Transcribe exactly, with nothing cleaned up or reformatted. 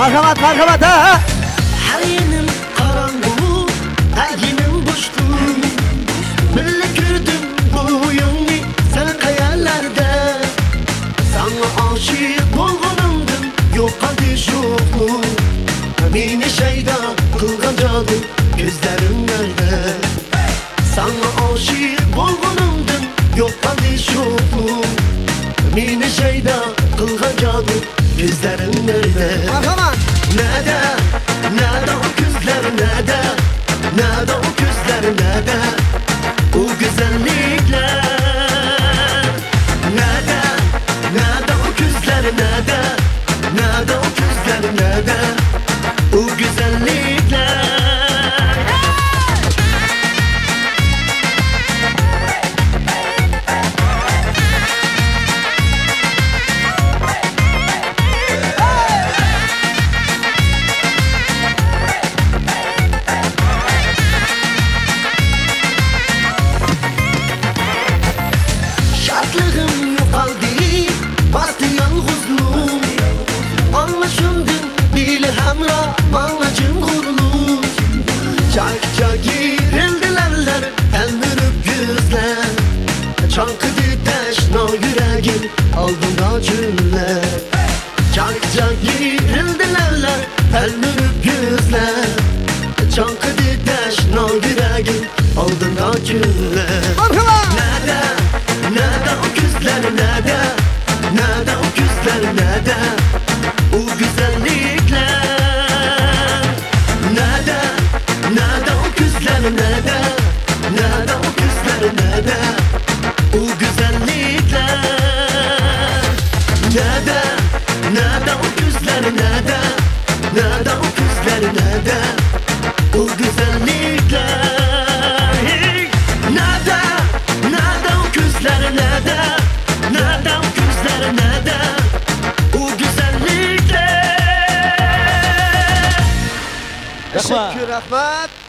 مەرھەمەت، مەرھەمەت، ھە، ھە. ھەر يېنىم قاراڭغۇ، ھەر يېنىم بوشلۇق. بىللە كۆردۈم بويۇڭنى سەن قەيەرلەردە؟ ساڭا ئاشىق بولغىنىمدىن يوقالدى شوقۇم. مېنى شەيدا قىلغان جادۇ كۆزلەرىڭ نەدە؟ ساڭا ئاشىق بولغىنىمدىن يوقالدى شوقۇم. مېنى شەيدا قىلغان جادۇ كۆزلەرىڭ نەدە؟ مەرھەمەت. نەدە، نەدە ئۇ كۆزلەر نەدە؟ نەدە ئۇ كۆزلەر نەدە؟ ئۇ گۈزەللىكلەر نەدە؟ نەدە ئۇ كۆزلەر نەدە؟ نەدە ئۇ كۆزلەر نەدە؟ ئۇ گۈزەللىكلەر. شادلىقىم يوقالدى، باستى يالغۇزلۇق. ئاڭلىشىمدىن بىلى ھەمراھ ماڭا جىڭغۇرلۇق. چاك-چاك يېرىلدى لەۋلەر، تەلمۈرۈپ كۆزلەر. چاڭقىدى تەشنا يۈرەكىم، ئالدىمدا چۆللەر. چاك-چاك يېرىلدى لەۋلەر، تەلمۈرۈپ كۆزلەر. چاڭقىدى تەشنا يۈرەكىم، ئالدىمدا كۈنلەر. مەرھەبا! نەدە، نەدە ئۇ كۆزلەر، نەدە؟ نەدە ئۇ كۆزلەر، نەدە؟ ئۇ گۈزەللىكلەر. نەدە، نەدە ئۇ كۆزلەر، نەدە؟ نەدە ئۇ كۆزلەر، نەدە؟ ئۇ گۈزەللىكلەر. نەدە، نەدە ئۇ كۆزلەر، نەدە؟ نەدە ئۇ كۆزلەر، نەدە؟ ئۇ گۈزەللىكلەر. ھېي! نەدە، نەدە ئۇ كۆزلەر، نەدە؟ نەدە ئۇ كۆزلەر، نەدە؟ ئۇ گۈزەللىكلەر. رەھمەت. تەشەككۈر، رەھمەت.